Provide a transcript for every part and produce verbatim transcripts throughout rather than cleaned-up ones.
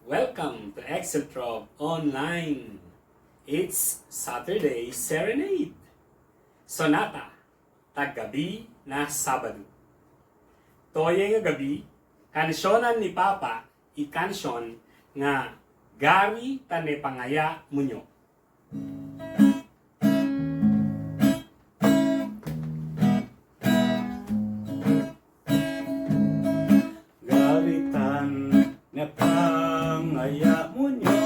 Welcome to Exceltrob Online. It's Saturday Serenade. Sonata, taggabi na Sabadu. Toya nga gabi, kansyonan ni Papa i kansyon nga Gari Tane Pangaya Munyo. Gari tane pangaya munyo,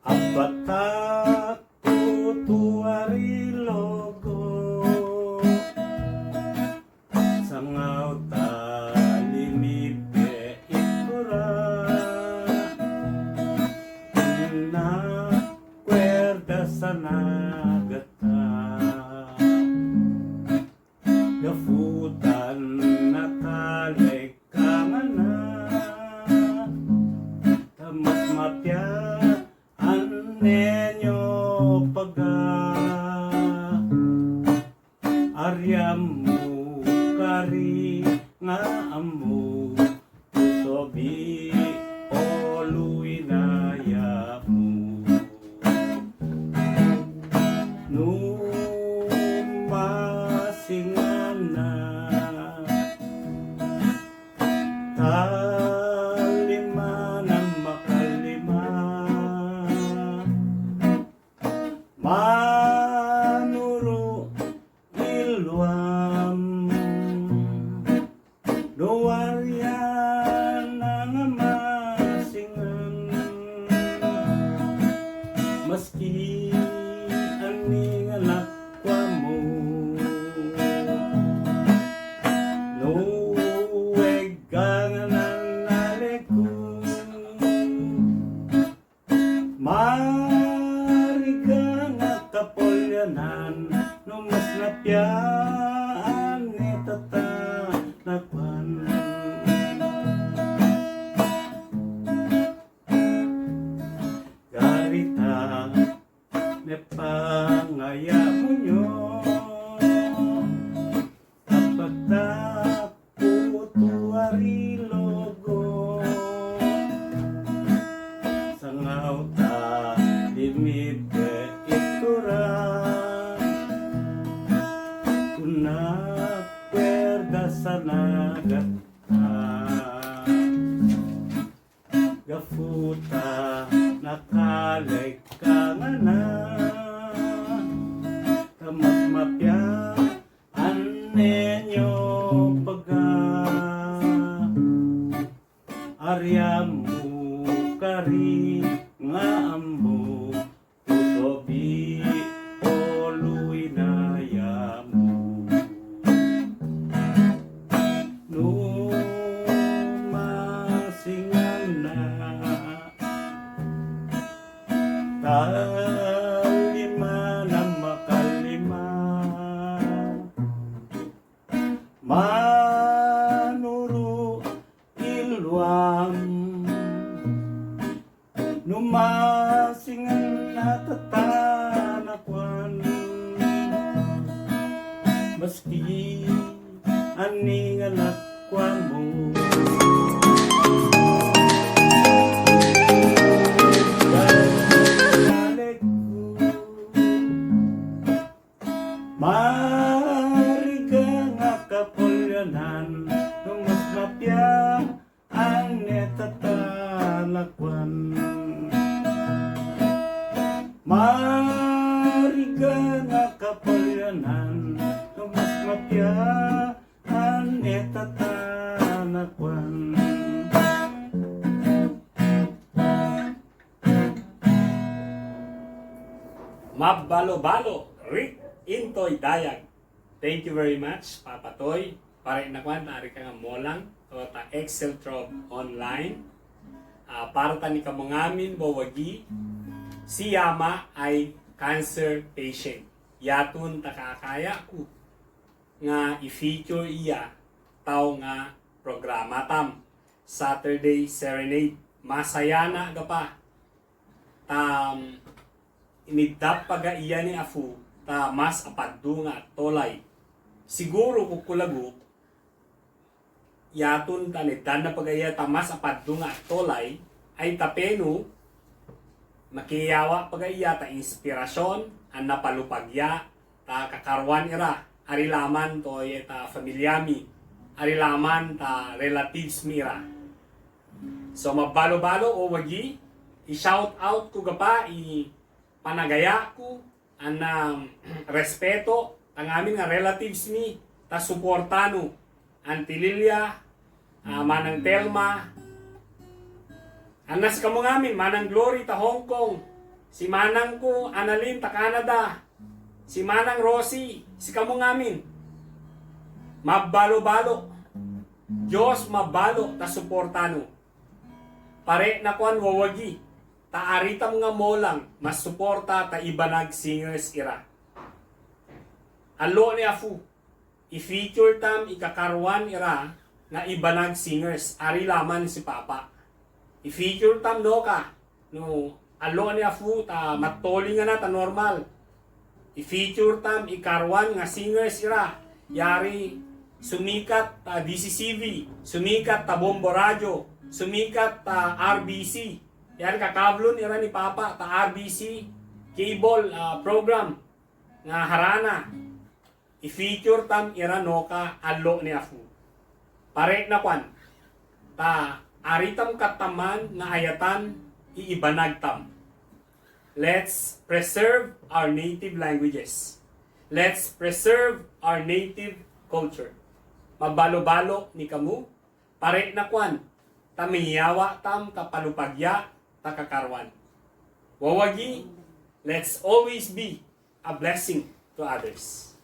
a patak tutu ari logo. Sangawta limipe itura, na kuerda sana gata. Gafutan na kalekangana, ta mas mapiya ane nyo paga. Ari amu kari nga amu, puso bi olu inaya mu. Nu masingan na talima na makalima. Manuru iluam, no warian nga masingan. Maski aningan a kwa mu, no wegang na naleku. Mariga nga kapolyanan, no mas napiya ane tatanakwan. Gari tane pangaya munyo, a patak tutu ari logo. Sangawta limipe itura, kuna kuerda sana gata. Gafutan na kalekangana, ta mas mapiya ane nyo paga. Ari amu kari nga amu, puso bi olu inaya mu. Nu masingan na talima na makalima. Manuru iluam, no masingan na tatanakwan. Maski aningan a kwa mu, mariga nga kapolyanan, no mas mapiya ane tatanakwan. Mariga nga kapolyanan, no mas mapiya ane tatanakwan. Mabalo-balo, Rick Intoy Dayag. Thank you very much, Papa Toy. Para i nakwan ta ari kanga molang, o ta Exceltrob Online. Ah, para ta ni kamangamin bo wagi, si yama ay cancer patient. Yatun ta kakaya ku nga i-feature iya taw nga programa tam, Saturday Serenade. Masayana ga pa. Ta, mm, inidap paga iya ni afu, ta mas apadung a tolay. Siguru ku kulago, Yatun ta nedan na pagaiya ta mas apadung a tolay, ay ta penu, makiyawa pagaiya ta inspirasyon, an na palupagya, ta kakaruwan ira, ari laman to ye ta familia mi, ari laman ta relatives mi ira. So mabalo-balo o wagi, i-shout out ko gapa i panagaya ko, an na respeto, tanggamin nga relatives mi, ta suportanu, Auntie Lilia, ah, Manang Telma, an na si kamu ngamin, Manang Glory ta Hong Kong, si manang ko Annalyn ta Canada, si Manang Rosie, si kamu ngamin. Mabalo-balo. Diyos mabalo ta suportanu. Pare na kuan wawagi, ta ari tam nga molang, masuporta ta Ibanag singers ira. Allo ni Afu, i-feature tam i kakaruwan ira nga Ibanag singers, ari laman si Papa. I-feature tam no ka, no, allo ni Afu ta matoling ana ta normal. I-feature tam i karuwan nga singers ira. Yari sumikat ta D C C V, sumikat ta Bombo Radyo, sumikat ta R B C. Yari kakablon ira ni Papa ta R B C cable, ah, program nga Harana. I-feature tam ira no ka allo ni Afu. Pare na kuan. Ta ari tam kataman nga ayatan i Ibanag tam. Let's preserve our native languages. Let's preserve our native culture. Mabalo-balo ni kamu, pare na kuan, ta miyawa tam ta palupagya ta kakaruwan. Wawagi, let's always be a blessing to others.